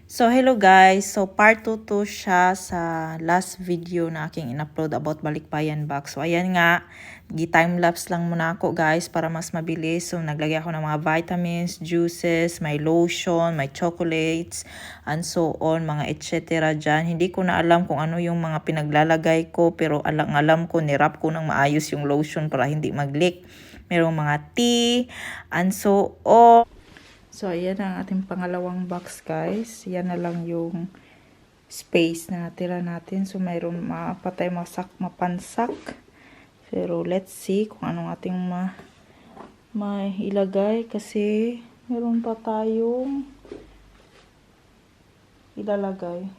So, hello guys. So, part 2 to siya sa last video na aking in-upload about balikbayan box. So, ayan nga. Gi-timelapse lang muna ako, guys, para mas mabilis. So, naglagay ako ng mga vitamins, juices, may lotion, may chocolates, and so on, mga etc. dyan. Hindi ko na alam kung ano yung mga pinaglalagay ko, pero alam, alam ko, ni-wrap ko ng maayos yung lotion para hindi mag-leak. Merong mga tea, and so on. So, ayan ang ating pangalawang box, guys. Yan na lang yung space na natira natin. So, mayroon mapatay masak, mapansak. Pero, let's see kung anong ating mailagay. Kasi, meron pa tayong ilalagay.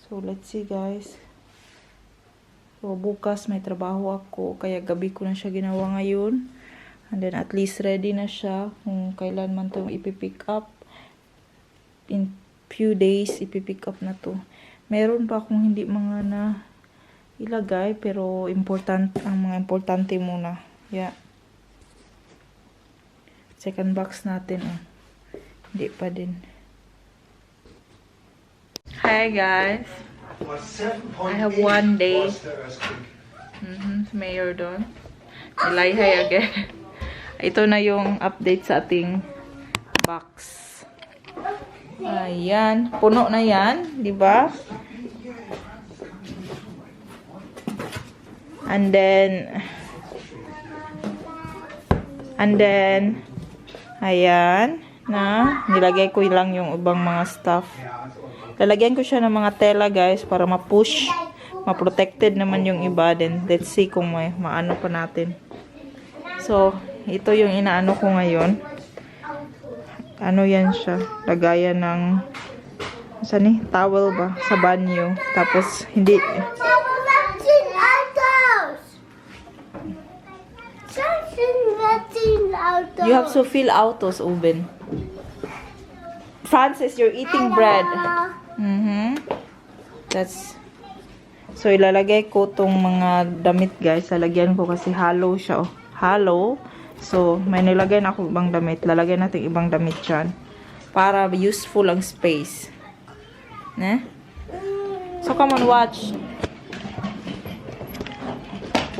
So, let's see, guys. So, bukas may trabaho ako. Kaya gabi ko na siya ginawa ngayon. And then, at least ready na siya kung kailan man to ipipick up. In few days, ipipick up na to. Meron pa akong hindi mga na ilagay, pero important, ang mga importante muna. Yeah. Second box natin, oh. Hindi pa din. Hi, guys. I have one day. Mayor doon. Nilayhay again. Ito na yung update sa ating box. Ayan. Puno na yan, di ba? And then, ayan, na, nilagay ko lang yung ibang mga stuff. Lalagyan ko siya ng mga tela, guys, para ma-push, ma-protected naman yung iba. Then, let's see kung may maano pa natin. So, ito yung inaano ko ngayon. Ano yan siya? Lagayan ng saan ni? Towel ba? Sa banyo. Tapos, hindi Autos. You have to fill autos, Oben. Francis, you're eating bread. That's So, ilalagay ko tong mga damit, guys. Lalagyan ko kasi hollow siya. Oh. Hollow. So, may nilagay na ako ibang damit. Lalagay natin ibang damit dyan. Para useful ang space. Ne? So, come on, watch.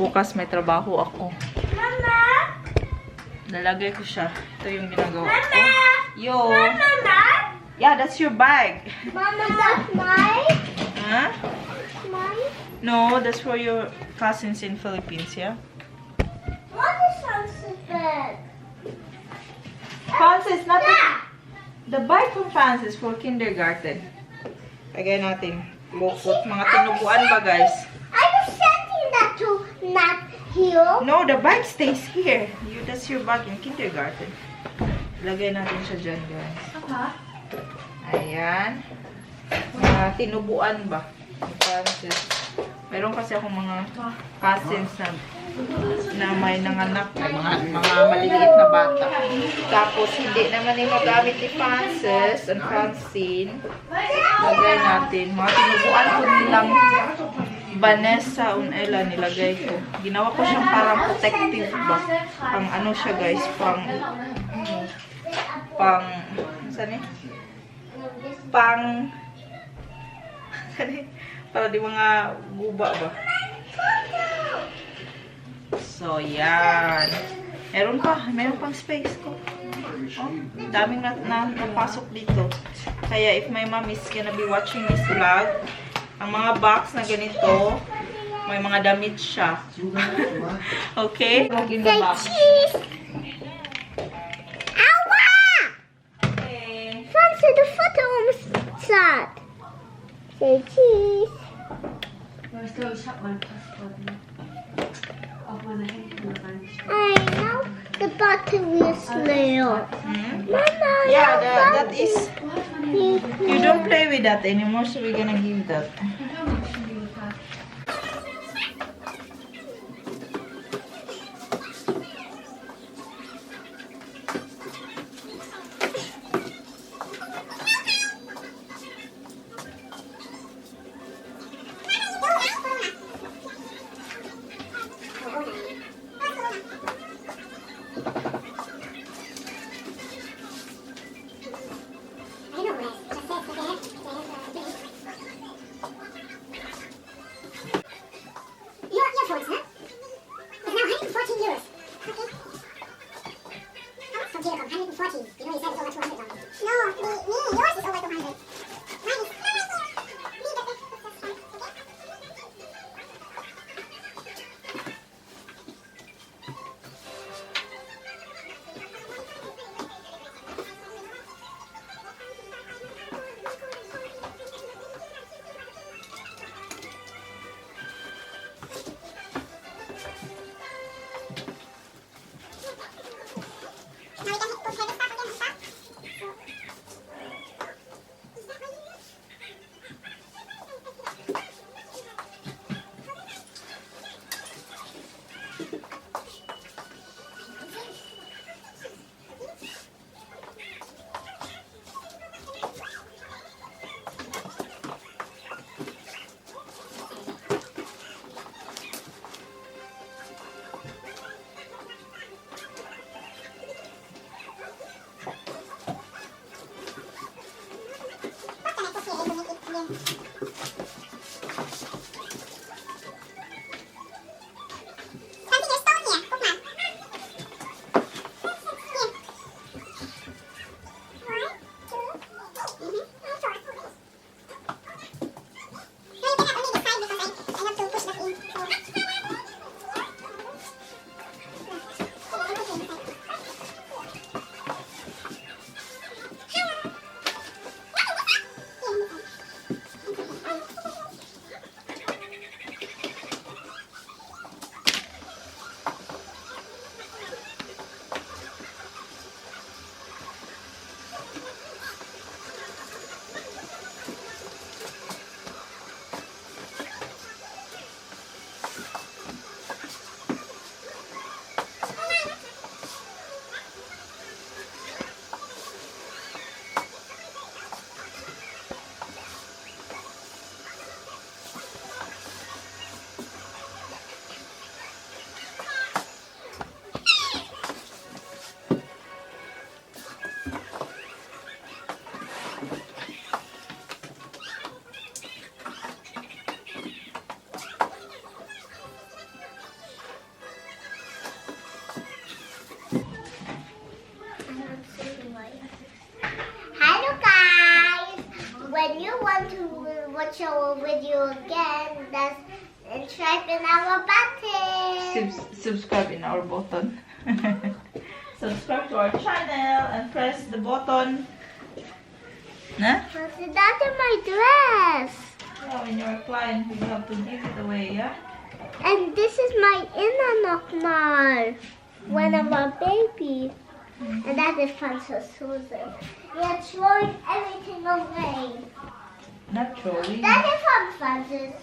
Bukas may trabaho ako. Mama! Lalagay ko siya. Ito yung ginagawa ko. Mama! Yo! Mama! Yeah, that's your bag. Mama, that's mine? Huh? Mine? No, that's for your cousins in Philippines, yeah? What is Francis' bag? Francis, not the bike from Francis for kindergarten. Lagay natin. Lukot. Mga tinubuan ba, guys? Are you sending that to not here? No, the bike stays here. That's your bag in kindergarten. Lagay natin siya dyan, guys. Ayan. Mga tinubuan ba? Ni Francis. Meron kasi akong mga cousins na may nanganak, may mga maliliit na bata. Tapos, hindi naman yung magamit ni Francis and Francine. Lagay natin. Mga tinubuan ko nilang Vanessa and Ella nilagay ko. Ginawa ko siyang parang protective ba. Pang ano siya, guys, pang saan eh? Pang saan eh? Para di mga guba ba. So, yan. Meron pa. Meron pang space ko. Oh, daming na napasok dito. Kaya if my mom is gonna be watching this vlog, ang mga box na ganito, may mga damit siya. Okay? In the Say box. cheese! Aua! Okay. Francis, the photo almost sad. Say cheese. Aber ich glaube, ich habe mein Passwort noch. Auf meiner Handynummer reingeschrieben. I know the battery is low. Mama, Yeah, the that is Wo hat meine Handy? You don't play with that anymore, so we're gonna give that. Ich habe auch schon die gefragt. 140. You know, you said it's over 200 now. No, me, me, yours is over 200. Mine is, no, right here. Me, that's fine. Okay? Now we can put heavy stuff again on top. So, is that what you need? What can I put here to make it clear? Something is stone here. Put man. Here. One, two, and four. No, you cannot only the side because I have to push that in. So. Yeah. I put it inside. Hello. Hello guys! When you want to watch our video again, that's and type in our button. Subscribe in our button. Subscribe to our channel and press the button. Na? That's in my dress. Yeah, when you're a client, you have to give it away, yeah? And this is my inner nochmal. When I'm a baby. And that is Francis Susan. We are throwing everything away. Not throwing. That is from Francis.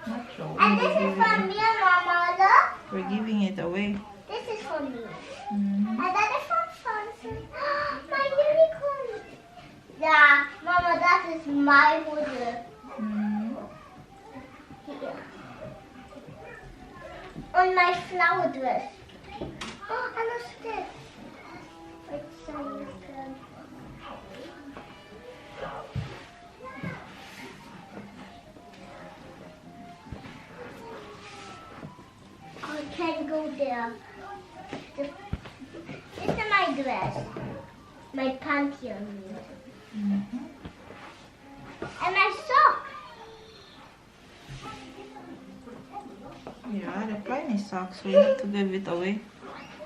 Not throwing. And this is from me and Mama. Look. We're giving it away. This is for me. And that is from Francis. My unicorn. Yeah, Mama, that is my holder. Here. On my flower dress. Oh, and also this. Wait, sorry, I can't go there. This is my dress. My panty on me. And my sock. Yeah, the client is socks, so you have to give it away.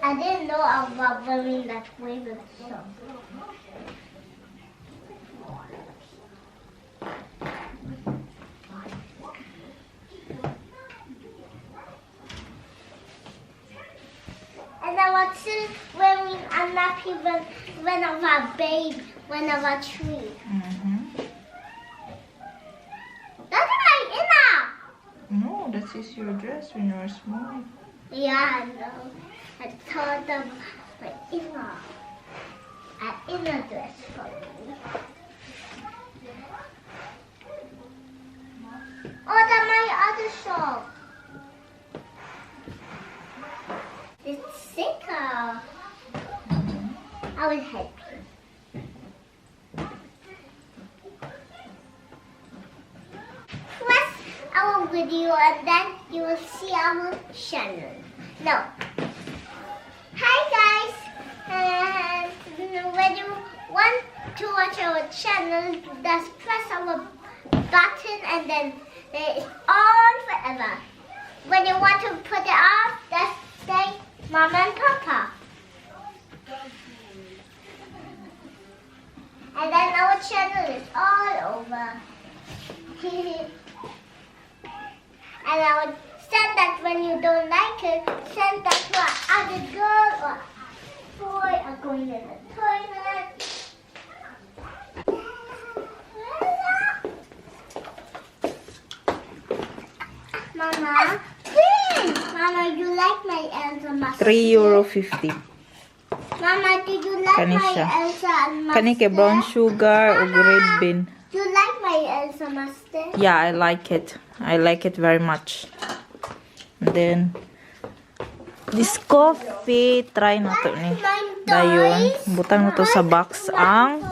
I didn't know about wearing that way with sock. And I was still wearing a nappy when I was a baby, when I was 3. That's my inner. No, that is your dress when you were small. Yeah, I know. I told them my inner, an inner dress for me. Oh, that's my other shop. It's sicker. I will help you. Press our video and then you will see our channel. No. Hi guys. And when channel, just press our button and then it's on forever. When you want to put it off, just say Mama and Papa. And then our channel is all over. And I would send that when you don't like it, send that to other girl or boy or going in the toilet. Mama, please. Mama, you like my Elsa mask? €3.50. Mama, did you like Kani my siya. Elsa and master? Kani kay brown sugar ug red bean. You like my Elsa master? Yeah, I like it. I like it very much. And then, this coffee, try na to ni. Dayon, butang na to sa box ang,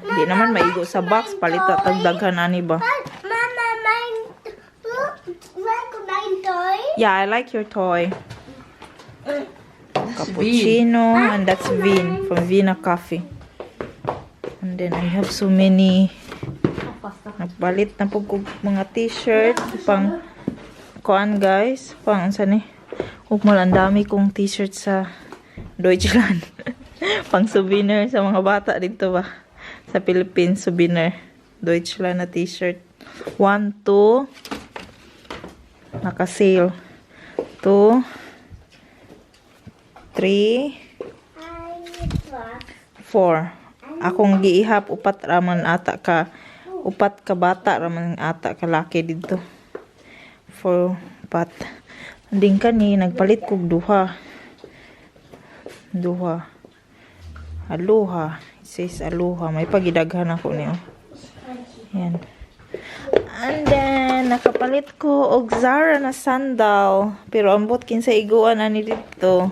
di naman maigo sa box, palita tagdaghan ani ba. But Mama, mine, look, look my toy. Yeah, I like your toy. Cappuccino, and that's Vin, from Vina Coffee. And then, I have so many. Nagpalit na po kog mga t-shirt pang kuan, guys, pang unsa ni? Ug mal ang dami kong t-shirt sa Deutschland. Pang souvenir sa mga bata dito ba? Sa Philippines, souvenir. Deutschland na t-shirt. One, two. Naka-sale. Two. Three. Four. Akong giihap, upat raman ata ka upat ka bata raman ata ka laki dito. Four, upat. Anding kani nagpalit kog duha. Duha. Aloha. It says aloha. May pagidaghan ako niyo. Yan. And then, nakapalit ko og Zara na sandal. Pero ambot kinsa iguan ani dito.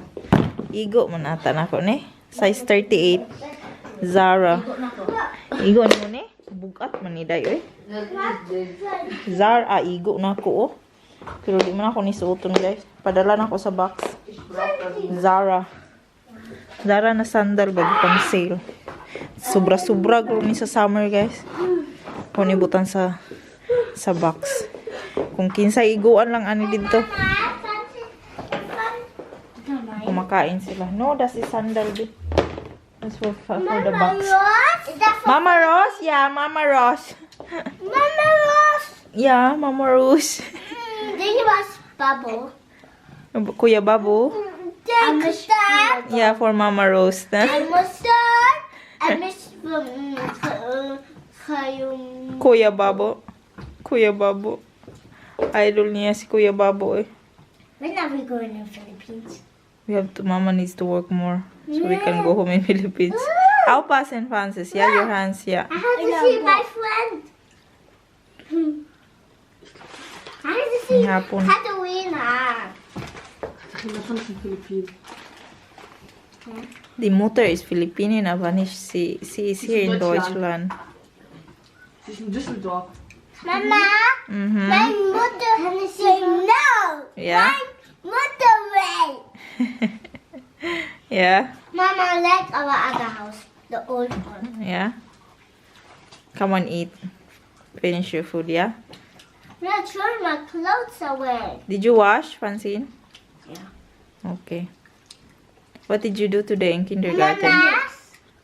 Igo man ata nako ni. Size 38. Zara. Igo ni mo ni? Bugat man ni day oy. Zara, ah, igo na ako oh. Pero di man ako ni suoton, guys. Padala na ako sa box. Zara. Zara na sandal bago pang sale. Sobra-sobra guro ni sa summer, guys. Kung ibutan sa box. Kung kinsa iguan lang ani dito. Kumakain sila. No, that's is sandal bi. That's for the box. Ross? Is that for Mama Rose? Yeah, Mama Rose. Mama Ross? Yeah, Mama Rose. This was bubble. Kuya Babu? Take that. Yeah, for Mama Rose. I'm a star. I miss Kuya Babo. Kuya Babo. Idol niya si Kuya Babo eh. When are we going to Philippines? We have to, Mama needs to work more so we can go home in Philippines. Aufpassen, Francis. Yeah, your hands, yeah. I have to see my friend. I have to see Hapon. Katarina. Katharina von den Philippinen. The Mutter is Filipinian, aber nicht sie. Sie ist hier in Deutschland. Deutschland. Sie ist in Düsseldorf. Mama, my mother say no. Yeah? My mother way. Yeah? Mama like our other house, the old one. Yeah? Come on, eat. Finish your food, yeah? Not throwing my clothes away. Did you wash, Francine? Yeah. Okay. What did you do today in kindergarten? Mama,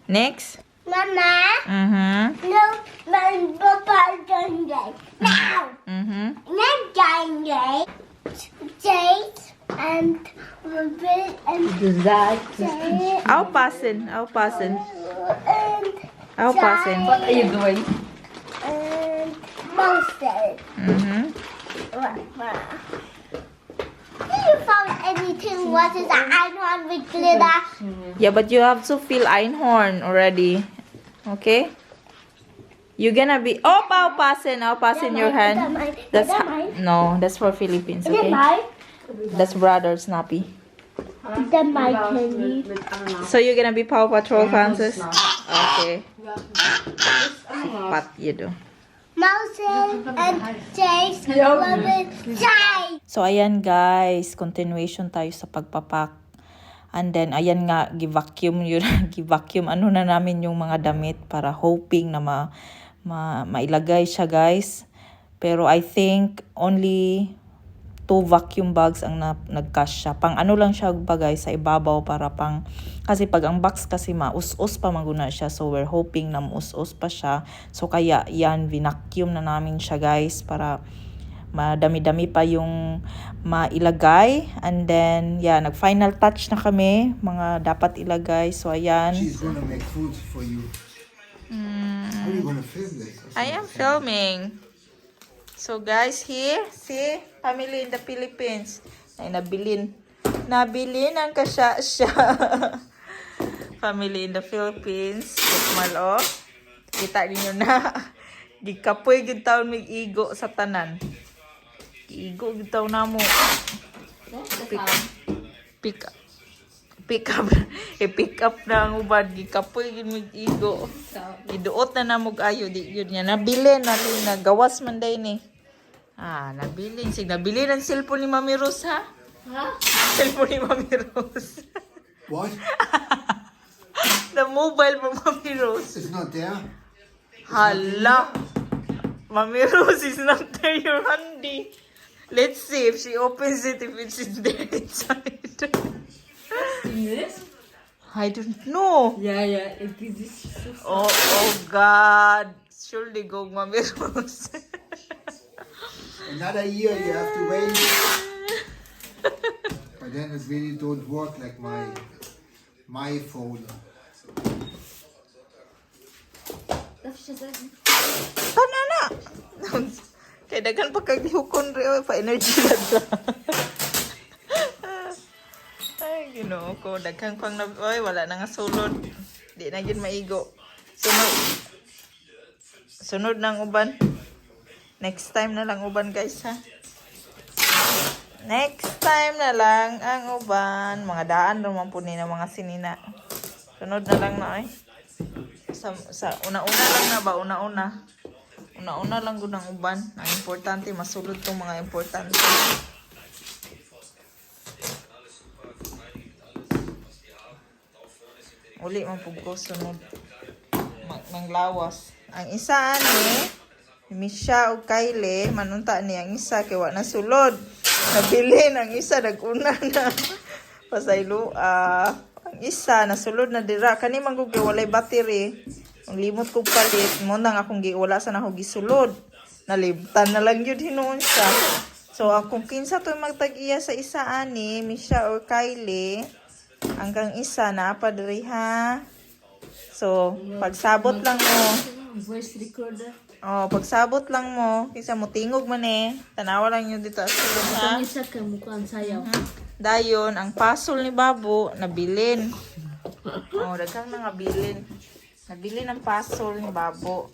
Next? Mama, no, my papa doing it. Now, not doing it. Jade and Ruby and Gesagt. Jade Aufpassen, aufpassen, and aufpassen. What are you doing? And Monster. Did you found anything? What is the Einhorn with glitter? Yeah, but you have to feel Einhorn already. Okay? You're gonna be, oh, aufpassen, aufpassen your Is that hand. mine? That's Is that mine? No, that's for Philippines, Is it okay? mine? That's brother Snappy. Is that my candy? Mit Ananas. So you're gonna be Paw Patrol, Francis? Okay. Ja. Ananas. Pat you do. Mouse and Jace, Robin, Jay. So, ayan guys, continuation tayo sa pagpapak. And then, ayan nga, gi-vacuum yun. Gi-vacuum ano na namin yung mga damit para hoping na mailagay siya, guys. Pero I think only two vacuum bags ang nagkasya. Pang ano lang siya bagay sa ibabaw para pang, kasi pag ang box kasi maus-us pa maguna siya. So we're hoping na maus-us pa siya. So kaya yan, vinacuum na namin siya, guys, para madami-dami pa yung mailagay. And then, yeah, nag-final touch na kami, mga dapat ilagay. So ayan. She's gonna make food for you. How are you gonna film this? I am filming. So guys, here, see, family in the Philippines. Ay, nabilin. Nabilin ang kasya siya. Family in the Philippines. Tukmal, oh. Kita ninyo na. Gikapoy gid taon mig igo sa tanan. Giigo gid taon namo. Pick pick pick up i-pick up na ang uban, gikapoy gid mig igo. Giduot na namog ayo, di yun niya nabilin na na gawas man day ni. Ah, nabilin sig nabilin ang cellphone ni Mami Rose, ha? Ha? Cellphone ni Mami Rose. What? The mobile from Mami Rose. It's not there? Hala. Mami Rose is not there, your handy. Let's see if she opens it, if it's there inside. This? I don't know. Ja, ihr Gesicht ist so Oh God. Entschuldigung, Mami Rose. Another year you have to wait. But then it really don't work like my phone. Darf ich das essen? Tana na. Kay daghan pa kag lihukon re oy, pa energy lang ta. Ay, Ginoo ko, daghan pang na oy, wala na nga sulod. Di na gyud maigo. Sunod. Sunod ng uban. Next time na lang uban, guys, ha. Next time na lang ang uban. Mga daan raman po ni ng mga sinina. Sunod na lang na ay. Sa una-una lang na ba? Una-una. Una-una lang gud ang uban. Ang importante, masulod tong mga importante. Uli man pug ko sunod. Nang lawas. Ang isa ani, Misha ug Kylie, manunta ni ang isa kay wa nasulod. Nabilin ang isa, naguna na. Pasaylo ah. Ang isa nasulod na dira kani man gud kay walay battery. Ang limot kog palit mo nang akong giwala sa nako gisulod. Nalimtan na lang yun hinuon siya. So akong kinsa to'y magtag-iya sa isa ani, Misha or Kylie, hanggang isa na pa diri ha. So, pagsabot lang mo. Voice Recorder. Oh, pagsabot lang mo, kinsa mo tingog man eh. Tanawa lang yun dito sa sulod ha. Ang isa kay mukhang sayaw. Dayon, ang pasol ni Babo, nabilin. Oh, daghang na nga bilin. Nabilin ang pasol ni Babo.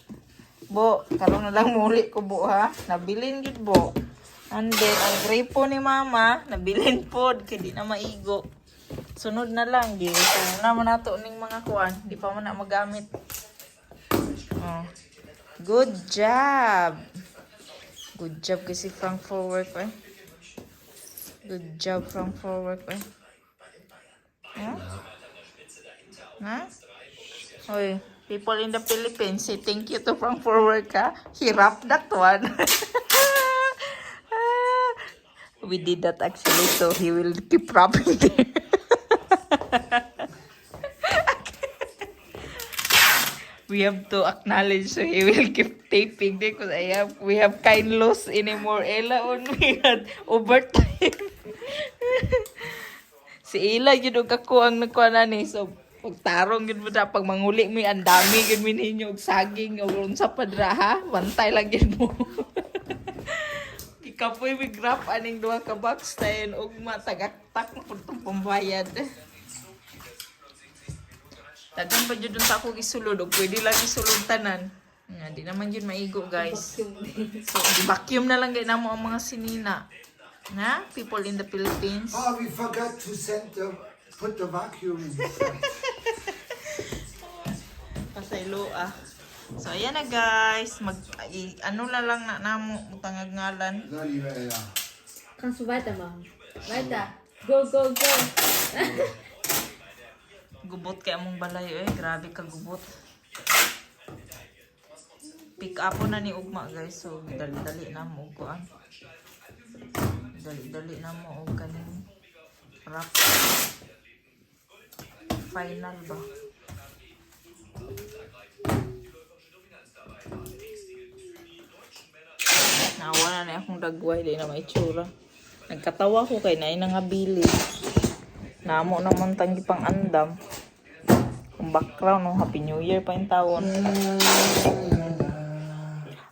Bo, karon na lang muli ko, Bo, ha. Nabilin gid, Bo. And then, ang gripo ni Mama, nabilin pod, kay di na maigo. Sunod na lang, di. So, na man nato ning mga kuan, di pa man na magamit. Oh. Good job. Good job kasi Frank forward eh. Good job from forward eh. Huh? Huh? Oy, people in the Philippines say thank you to Frank Forward ka. He wrapped that one. We did that actually, so he will keep wrapping there. We have to acknowledge, so he will keep taping because I have we have kind loss anymore. Ella on we had overtime. Si Ella yun og ako ang nagkuha na ni. So pagtarong yun mo na pag manguli mi, ang dami yun mi ninyo og saging og unsa pa dra ha. Bantay lang yun mo. Gikapoy mi grab aning duha ka box tayon og matagaktak na pud tong pambayad. Dagan pa jud unta ako gisulod og pwede lang isulod tanan. Nga di naman jud maigo, guys. So vacuum na lang gay namo ang mga sinina. Na people in the Philippines. Oh, we forgot to send the put the vacuum inside. Pasaylo ah. So ayan na, guys, mag ano na lang na namo mutangag ngalan. So, liebe Ella. Kannst du weitermachen? Weiter. Go, go, go. Gubot kay among balay eh. Grabe ka gubot. Pick up na ni ugma, guys. So dali-dali na mo kuan. Dali-dali na mo og kaning wrap. Final ba? Nawala na akong dagway, di na maitsura. Nagkatawa ko kay naay nangabili. Namo naman tanggi pang andam. Kung background, no, Happy New Year pa yung tawon.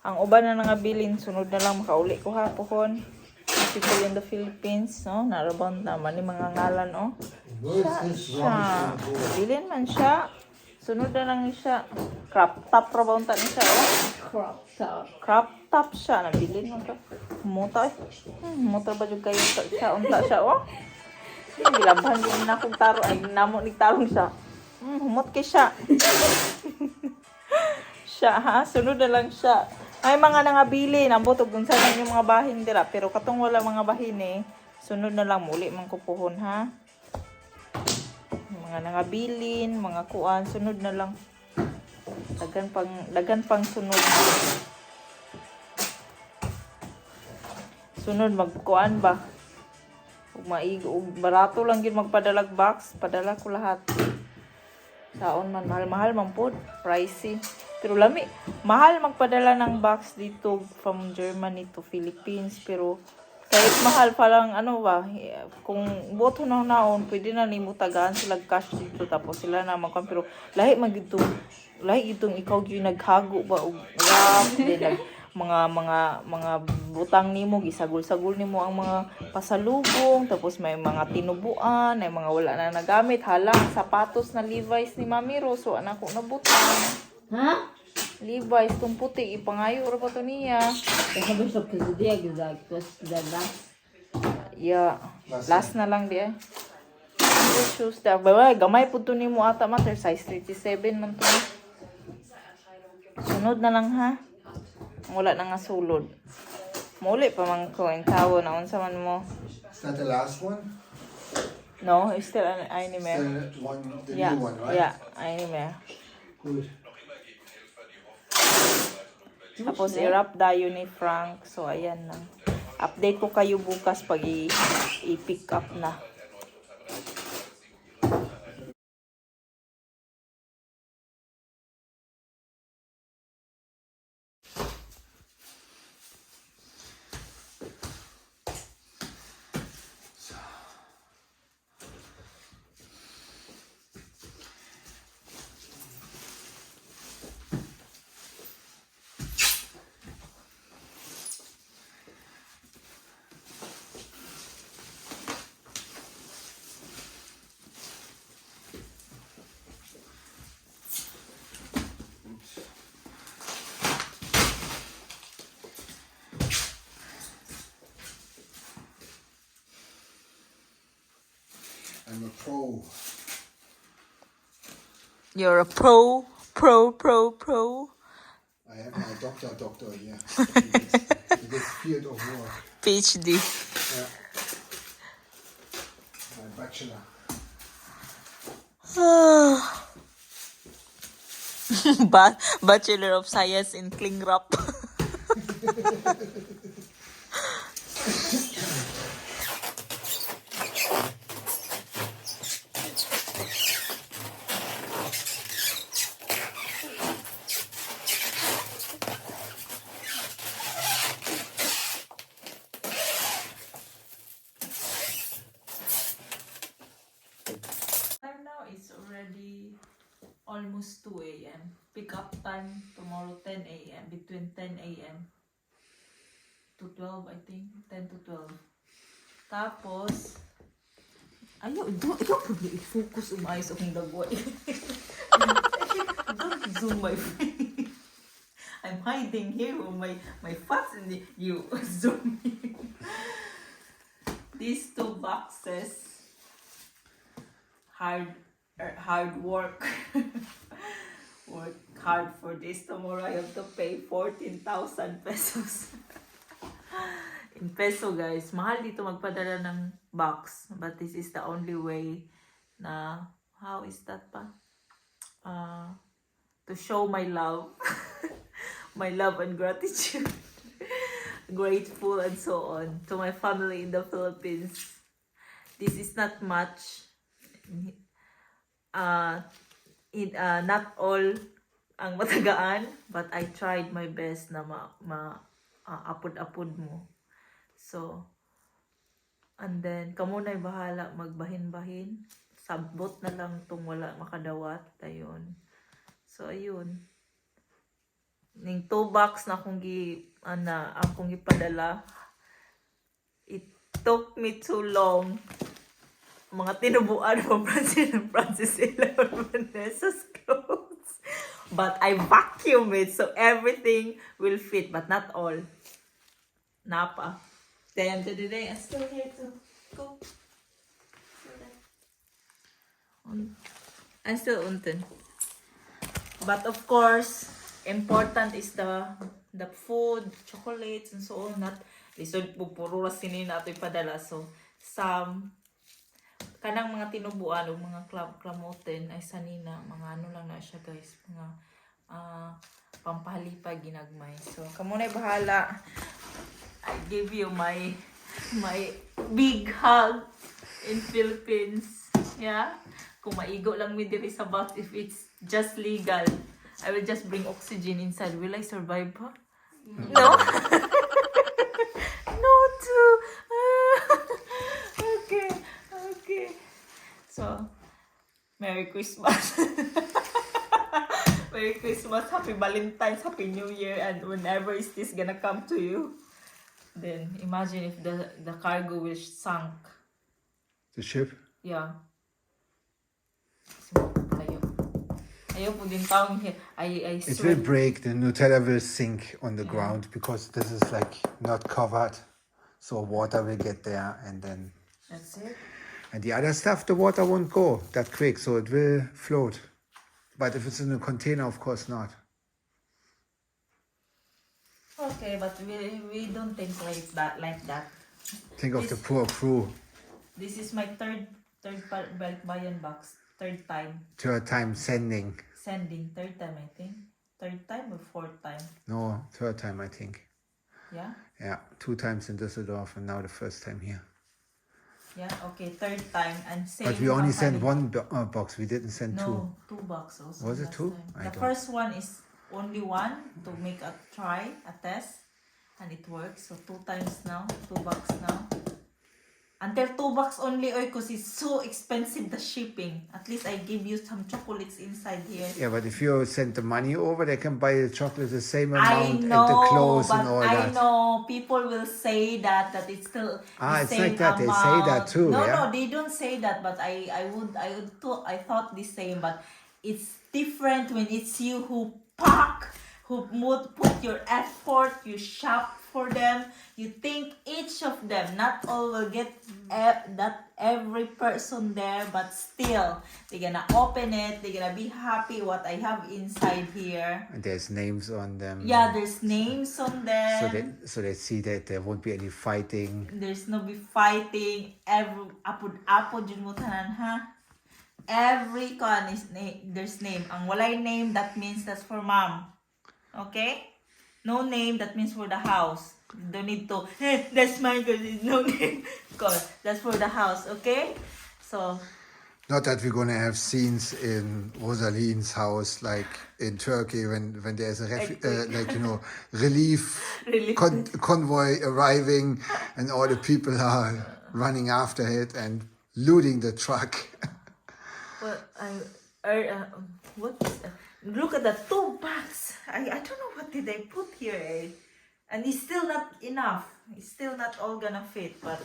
Ang uban na nangabilin, sunod na lang makauli ko ha, pohon. People in the Philippines, no? Narabang naman ni mga ngalan, oh. Where's this Siya. rubbish on the board? Bilin man siya. Sunod na lang siya. Crop top ra ba unta ni siya, oh? Crop top. Crop top siya. Nabilin man ka. Muta eh. Muta ba jud kayo ta siya? Unta siya, oh. Gilabhan din na akong taro. Ay, namo ni tarong siya. Humot kay siya. Siya, ha? Sunod na lang siya. Ay, mga nangabili. Nambot, og unsa na yung mga bahin dira. Pero katong wala mga bahin eh. Sunod na lang muli man kupuhon, ha? Mga nangabilin, mga kuan. Sunod na lang. Dagan pang sunod. Sunod magkuan ba? Ug maigo ug barato lang gyud magpadalag box, padala ko lahat. Saon man mahal-mahal man pod, pricey. Pero lami, mahal magpadala ng box dito from Germany to Philippines, pero kahit mahal pa lang ano ba, eh, kung boto na naon, pwede na nimo tagaan sila cash dito tapos sila na magkuan, pero lahi man gyud tong lahi gyud tong ikaw gyud naghago ba og wrap, then nag mga butang nimo gisagol-sagol nimo ang mga pasalubong, tapos may mga tinubuan, may mga wala na nagamit, hala ang sapatos na Levi's ni Mami Rose, so anak ko na butang. Hä? Levi's tong puti, ipangayo ra pa to niya. Das habe ich doch zu dir gesagt. Das ist der Last. Yeah. Last Last na lang di ay. Shoes da. Bye gamay pud to nimo ata mater size 37 man to. Sunod na lang ha. Wala na nga sulod. Muli pa man ko in tawo na unsa man mo. Is that the last one? No, it's still an anime. The one, the Yeah. new one, right? Yeah, anime. Good. Tapos i-wrap dayo ni Frank. So ayan na. Update ko kayo bukas pag i-pick up na. Oops. I'm a pro. You're a pro, pro, pro, pro. I have my doctor here in this field of work. PhD. Yeah. My bachelor. Bachelor of Science in Cling Wrap. Time now is already almost 2 a.m. Pick up time tomorrow 10 a.m. Between 10 a.m. to 12, I think. 10 to 12. Tapos, ayaw, do, ayaw po i-focus umayos akong dagway. Don't zoom my face. I'm hiding here with my face and you zoom in. These two boxes, hard work. Work hard for this. Tomorrow I have to pay 14,000 pesos. In peso, guys. Mahal dito magpadala ng box. But this is the only way na How is that pa? To show my love. My love and gratitude. Grateful and so on to my family in the Philippines. This is not much. Not all ang matagaan, but I tried my best na ma apod-apod mo. So, and then, kamo na'y bahala magbahin-bahin. Sabot na lang tong wala makadawat. Ayun. So, ayun. Ning two box na akong gi, ana, akong gipadala. It took me too long. Mga tinubuan mo, Francis and Francis sila Vanessa's clothes. But I vacuum it so everything will fit, but not all. Napa. Then today, I'm still here to go. I'm still unten. But of course, important is the food, chocolates, and so on. Not lisod po puro ra sini nato ipadala. So, some kanang mga tinubuan o mga klamoten ay sanina, mga ano lang na siya, guys, mga pampahalipay ginagmay. So kamo na bahala. I give you my big hug in Philippines. Yeah, kung maigo lang mi diri sa box, if it's just legal, I will just bring oxygen inside. Will I survive pa? No, too. Okay. So, Merry Christmas. Merry Christmas, Happy Valentine's, Happy New Year, and whenever is this gonna come to you. Then imagine if the cargo will sunk. The ship? Yeah. Ayaw. Ayaw po din taong I It swear. will break. The Nutella will sink on the ground because this is like not covered. So water will get there and then That's it. and the other stuff, the water won't go that quick, so it will float. But if it's in a container, of course not. Okay, but we don't think like that. Think of the poor crew. This is my third balikbayan box. Third time Third time sending. Sending. Third time, I think. Third time or fourth time. No, third time, I think. Yeah? Yeah, two times in Düsseldorf and now the first time here. Yeah, okay, third time and same But we only sent company. one box. We didn't send two. No, two box also. Was it Last two? time. I The don't- first one is only one to make a try, a test, and it works. So two times now, two box now. Until two box only, oy, 'cause it's so expensive, the shipping. At least I give you some chocolates inside here. Yeah, but if you send the money over, they can buy the chocolate the same I amount know, and the clothes but and all I that. Know people will say that it's still Ah, the it's same like that. They say that amount. too, No, yeah? no, they don't say that. But I thought the same. But it's different when it's you who pack, who put your effort, you shop for them. You think each of them, not all will get that every person there, but still they're gonna open it. They're gonna be happy what I have inside here. And there's names on them. Yeah, there's names on them. So they see that there won't be any fighting. There's no be fighting. Every apod apod jud mo tanan ha. Every con is there's name. Ang walay name, that means that's for mom. Okay? No name, that means for the house. You don't need to, "Eh, that's mine because there's no name." 'Cause that's for the house, okay? So, Not that we're gonna have scenes in Rosalie's house like in Turkey when there's a like relief, Relief. Convoy arriving and all the people are running after it and looting the truck. Well, what is, look at the two bags. I don't know what did I put here, eh? And it's still not enough. It's still not all gonna fit, but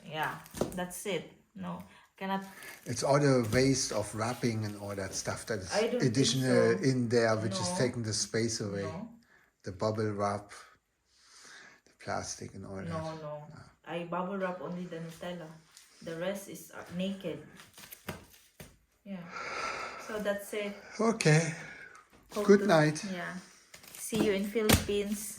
yeah, that's it. No, cannot. It's all the waste of wrapping and all that stuff that is I don't think additional so. in there, which is No. taking the space away. No. The bubble wrap, the plastic and all No, that. No. I bubble wrap only the Nutella. The rest is naked. Yeah. So that's it. Okay. Hope Good night. Yeah. See you in Philippines.